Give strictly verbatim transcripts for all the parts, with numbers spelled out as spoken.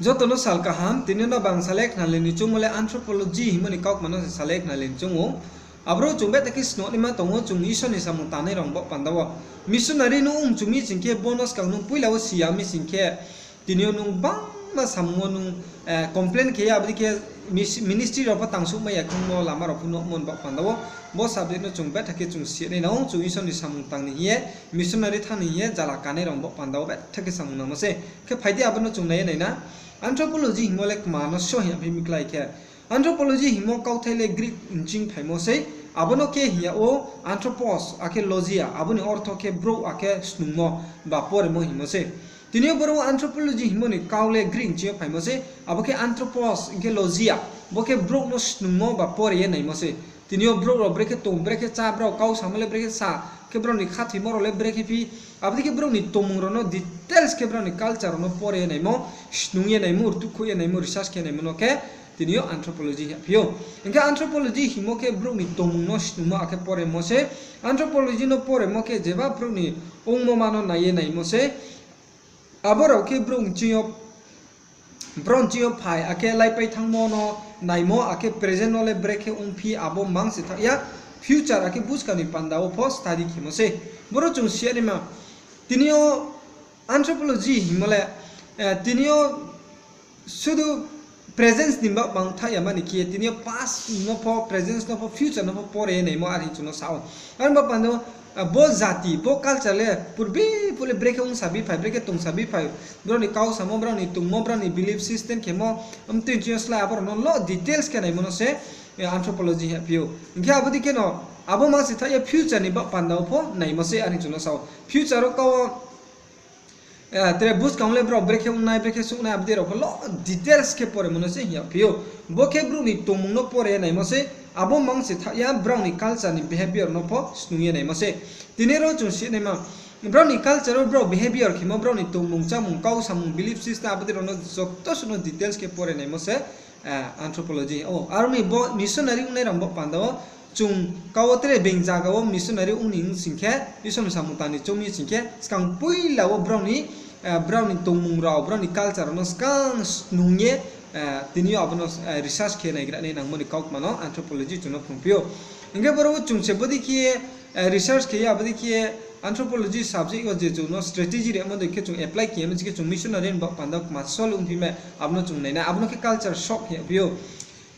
Joto no sal kaham, tini no bang salai khnalai ni choungmo le anthropology hingmo ni kaukma no se salai khnalai ni choung ou. Aboro chung betha khe snungnaima tong ou, chung Isor ni samung tangnai rao ni baoh panda wo. Missionary nung ong chung mi sing khe, bo no skang nung poila wo si ya mi sing khe, tini yo nung bangma samung wo nung complain khe ya, abo dei khe ministry rao pho tangsouhmai ya khemo lama rao pho nuhmo ni baoh panda wo. Bo subject no chung betha khe chung si ya nai nang ou, chung Isor ni samung tang ni hing ye, missionary thanng ni hing ye, jala kanai rao ni baoh panda wo betha khe samung nangmo se. Khe phai di abo no chung nai ye nai na. Anthropology hingmo le kma no so hing ya phi mi klái khe. Anthropology hingmo kauthai le Greek nching phaimo sei, abo no khe hing yag ou anthropos, akhe logia, abo ni ortho khe brouh akhe snungmo ba poremo hingmo sei. Tini yo boro anthropology hingmo ni kau le Greek nching yo phaimo sei, abo khe anthropos hing khe logia, bo khe brouh no snungmo ba pore ye naimo sei. Tini yo brouh rao brekhe tong, brekhe chá, brao kau samo le brekhe sa, khe brao ni khathoimo rao le brekhe phi, abo dei khe brao ni tongmung rao no details khe brao ni culture rao no pore ye naimo, snung ye naimo, rtuhkhouh ye naimo, research khe naimo no khe tini yo anthropology hing yag phi ou. Hing khe anthropology hingmo khe brouh ni tongmung no snungmo akhe poremo se. Anthropology no poremo khe jeba brouh ni ongmo ma no nai ye naimo se. Abo rao khe brouh nching yo phai akhe laipai thanngmo no naimo, akhe present no le brekhe ongphi abo mang se thaoh ya, future akhe buskang ni panda wo pho study khemo sei. Boro chung si ya naima, tini yo anthropology hingmo le, tini yo sudu presence ni baoh pang thaoh ya mani khe, tini yo past no pho, present no pho, future no pho pore ye naimo are hing chung no sa ou. Are ni baoh panda wo, bo jati, bo culture le purbi phuh le brekhe ongsa bi phai, brekhe tongsa bi phai, brao ni kau samo, brao ni tongmo, brao ni belief system khemo, mtui nching yo slái abo rao no lo details khe naimo no se anthropology hing yag phi ou. Hing khe abo dei kheno, abo mang se thaoh ye future ni baoh panda wo pho naimo se are hing chung no sa ou. Future wo kau wo tre buskang le brao brekhe ongnai, brekhe suhnai, abo dei rao pho lo details khe poremo no se hing yag phi ou. Bo khe brouh ni tongmung no pore ye naimo se, abo mang se thaoh ya brao ni culture ni behavior no pho snung ye naimo se. Tini ro chung si ya naima, brao ni culture wo brao behavior khemo, brao ni tongmung, chámung, kau samung, belief system, abo dei rao no joto suh no details khe pore naimo se anthropology. Aro mi bo missionary ongnai rao ni baoh panda wo, chung kau wo tre being zaga wo missionary ong ni sing khe, Isor ni samung tang ni choung mi sing khe, skang poila wo brao ni tongmung rao, brao ni culture rao no skang snung ye, tini yo abo no research khe naigra nai nangmo ni kaukma no anthropology chung no phrungphi ou. Hing khe boro wo chung se bodei khe research khe ye, abo dei khe anthropology subject wo je chung no strategy rimo dei khe chung apply khe ye, mchi khe chung missionary ni baoh panda kma sol ongphi mai, abo no chung nai na, abo no khe culture shock hing yag phi ou.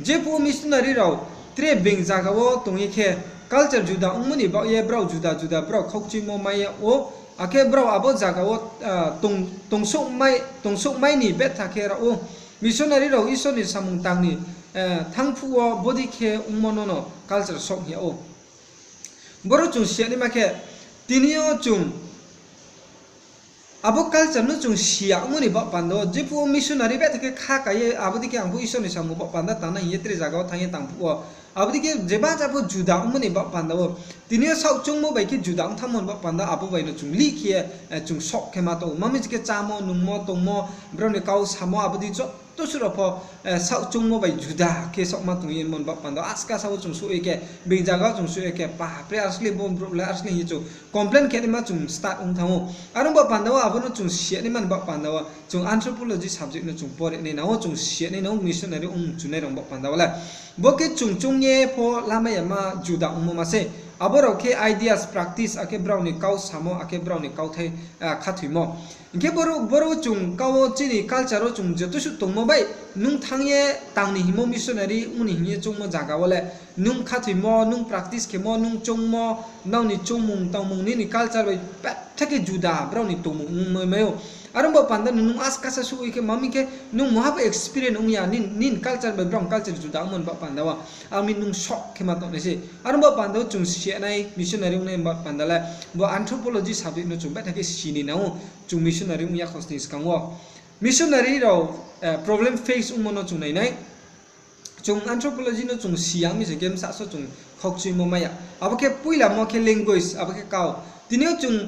Jephuh missionary rao tre being zaga wo tong ye khe, culture juda ongmo ni baoh ye brao juda juda brao khaukchuimo mai yag ou, akhe brao abo zaga wo tongsouhmai ni betha khe rao ou. Missionary rao Isor ni samung tang ni thanng phuh wo bodei khe ongmo no no culture shock hing yag ou. Boro chung si ya naima khe, tini yo chung abo culture no chung si ya ongmo ni baoh panda wo, jephuh wo missionary betha khe kha ka ye, abo dei khe ang pho Isor ni samung baoh panda tang nai hing ye tre zaga wo thanng ye tang phuh wo, abo dei khe jeba ja pho juda ongmo ni baoh panda wo, tini yo saoh choungmo bai khe juda ong thanngmo ni baoh panda, abo bai no chung lih khe ye chung shock khe ma tong ou. Ma mi se khe chámo, nungmo, tongmo, brao ni kau samo, abo dei joto suh rao pho saoh choungmo bai juda khe saohma tong ye mo ni baoh panda wo, aska sa wo chung souh ye khe, being zaga wo chung souh ye khe, pa, pre arsli bo brouh le arsli hing ye chung complain khe naima chung start ong thanng ou. Aro ni baoh panda wo abo no chung si ya naima ni baoh panda wo, chung anthropology subject no chung pore nai nang ou, chung si ya nai nang ou, missionary ong chunai rao ni baoh panda wo le. Bo khe chung choung ye pho lamai ya ma juda ongmo ma se. Abo rao khe ideas, practice, akhe brao ni kau samo, akhe brao ni kauthai khathoimo. Hing khe boro chung kau wo chini culture wo chung joto suh tongmo bai, nung thanng ye tang ni hingmo missionary ong ni hing ye choungmo zaga wo le, nung khathoimo, nung practice khemo, nung choungmo, nrao ni choungmung tangmung nini culture bai betha khe juda brao ni tongmung ongmai mai ou. Aro ni baoh panda no nung askasa souh ye khe, ma mi khe nung muha pho experience ong ya, nini culture bai brao ni culture juda ongmo ni baoh panda wo. Aro mi nung shock khe ma tong nai se. Aro ni baoh panda wo chung si ya nai, missionary ongnai ni baoh panda le, bo anthropology subject no chung betha khe si ni nang ou, chung missionary ong ya khosning skang wo. Missionary rao problem face ongmo no chung nai nai. Chung anthropology no chung si ya mi se khe bsa so chung khaukchuimo mai ya. Abo khe poilamo khe language, abo khe kau. Tini yo chung,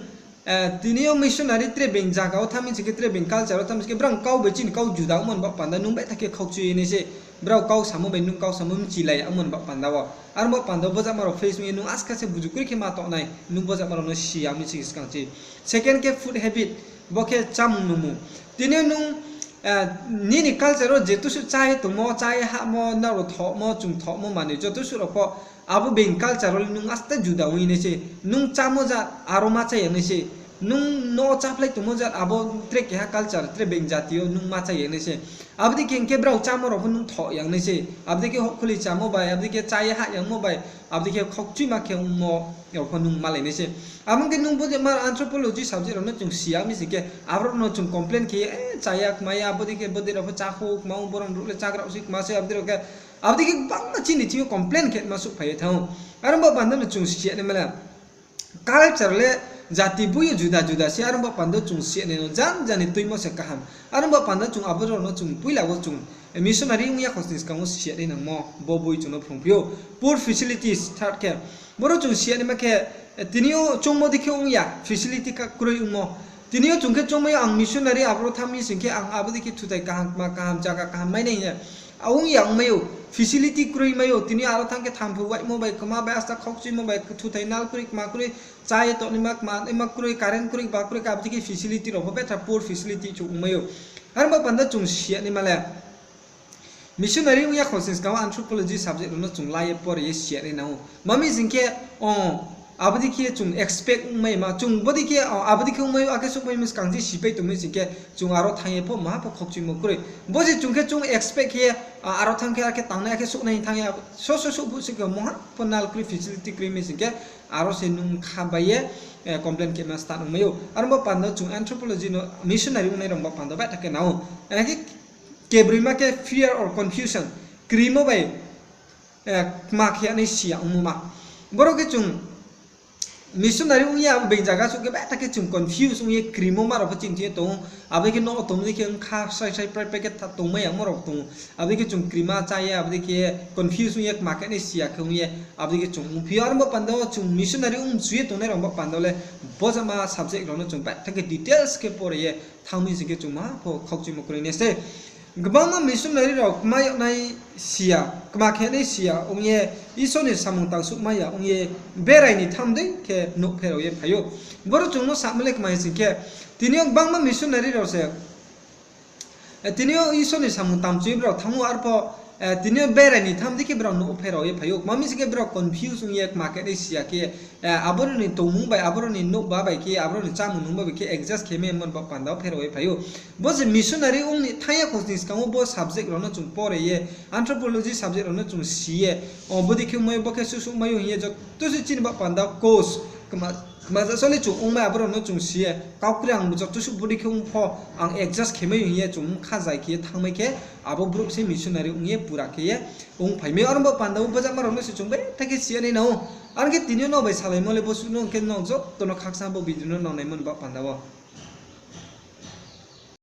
tini yo missionary tre being zaga wo thanng mi se khe, tre being culture wo thanng mi se khe, brao kau bai chini kau juda ongmo ni baoh panda nung betha khe khaukchui ye nai se. Brao kau samo bai nung kau samo mchilai ya ongmo ni baoh panda wo. Aro ni baoh panda wo bojama rao face ong ye nung askasa buju kroi khe ma tong nai, nung bojama rao no si ya mi se khe skang chi. Second khe food habit, bo khe chámung nungmung. Tini yo nung nini culture wo jetusuh chá ye tongmo, chá ye hahmo, nrao thohmo, chung thohmo manoi jotosuh rao pho, abo being culture wo le nung aste juda ong ye nai se. Nung chámo jat aro ma chá ya nai se. Nung no cháphlai tongmo jat abo tre keha culture, tre being jati yo nung ma chá ya nai se. Abo dei khe hing khe brao chámo rao pho nung thoh ya nai se. Abo dei khe houhkhuli chámo bai, abo dei khe chá ye hah yangmo bai, abo dei khe khaukchuima khe ongmo rao pho nung malai nai se. Abo ong khe nung bodei ma anthropology subject rao no chung si ya mi sing khe, abo rao no chung complain khe ye, chá ya kma ya, bodei khe bodei rao pho chákhou kma ong, boron ruh le chágrao se kma se, abo dei rao khe, abo dei khe gbangma chini thing yo complain khe ma souhphai ye thanng ou. Aro ba panda no chung si ya naima le, culture le jati boi yo juda juda se, aro ba panda chung si ya nai no jan jani tuimo se kaham. Aro ba panda chung abo rao no chung poila wo chung missionary ong ya khosni skang wo si ya nai nangmo, bo boi chung no phrungphi ou. Poor facilities, third khe. Boro chung si ya naima khe, tini yo choungmo dei khe ong ya, facility kroi ongmo. Tini yo chung khe choungmai yo ang missionary abro thanng mi sing khe ang abo dei khe thuthai kaham, kma kaham, zaga kaham mai nai hing ye. Ong ya ongmai ou, facility kroi mai ou, tini yo aro thanng khe thamphu waimo bai, kma bai, asta khaukchuimo bai, thuthai nal kroi, kma kroi, chá ye tongnaima, kma naima kroi, current kroi, ba kroi, abo dei khe facility rao pho betha poor facility chung ongmai ou. Aro ba panda chung si ya naima le, missionary ong ya khosni skang wo anthropology subject rao no chung la ye pore ye si ya nai nang ou. Ma mi sing khe, abo dei khe chung expect ongmai ma, chung bodei khe, abo dei khe ongmai ou, akhe souhmai mi skang je sipai tongmai sing khe, chung aro thanng ye pho maha pho khaukchuimo kroi. Bo se chung khe chung expect khe ye, aro thanng khe akhe tangnai, akhe souhnai thanng ye, so so souh phuh se khe maha pho nal kroi, facility kroi mi sing khe, aro se nung kha bai ye, complain khe ma start ongmai ou. Aro ba panda chung anthropology no missionary ongnai rao ba panda betha khe nang ou. Akhe kebroima khe fear or confusion, krimo bai kma khe nai si ya ongmo ma. Boro khe chung missionary ong ye abo being zaga suh khe betha khe chung confuse ong ye krimo ma rao pho chini thing yo tong ou. Abo dei khe no tongmo dei khe ongkha srai srai prai prai khe tongmai yamo rao tong ou. Abo dei khe chung krima chá ye, abo dei khe confuse ong ye kma khe nai si ya khe ong ye, abo dei khe chung ongphi ou. Aro ba panda wo chung missionary ong mchu ye tongnai rao ba panda wo le, bo jama subject rao no chung betha khe details khe pore ye thanng mi sing khe chung maha pho khaukchuimo kroi nai se. Gbangma missionary rao kma yag nai si ya, kma khe nai si ya ong ye, Isor ni samung tang suhmai ya ong ye, berai ni tham dei khe nouh pherao ye phai ou. Boro chung no samo le kma hing sing khe, tini yo gbangma missionary rao se, tini yo Isor ni samung tang mchu ye brao thanng ou, arpho, tini yo berai ni tham dei khe brao nouh pherao ye phai ou. Kma mi sing khe brao confuse ong ye kma khe nai si ya khe, abo rao ni tongmung bai, abo rao ni nouhba bai khe, abo rao ni chámung nungba bai khe adjust khe mai yamo ni ba panda wo pherao ye phai ou. Bo se missionary ong ni thanng ya khosni skang wo bo subject rao no chung pore ye, anthropology subject rao no chung si ye, o bodei khe ongmai ou, bo khe suh suh mai ou hing ye joto se chini ba panda wo course kma, kma ja sole chung ongmai abo rao no chung si ye, kau kroi ang joto suh bodei khe ong pho ang adjust khe mai ou hing ye chung kha zai khe ye thanngmai khe, abo brouh se missionary ong ye pura khe ye ongphai mai ou. Aro ba panda wo bo jama rao no se chung betha khe si ya nai nang ou. Are khe tini yo no bai salaimo le bo suh no ong khe no joto no khakchang bo video no nang naimo ni ba panda wo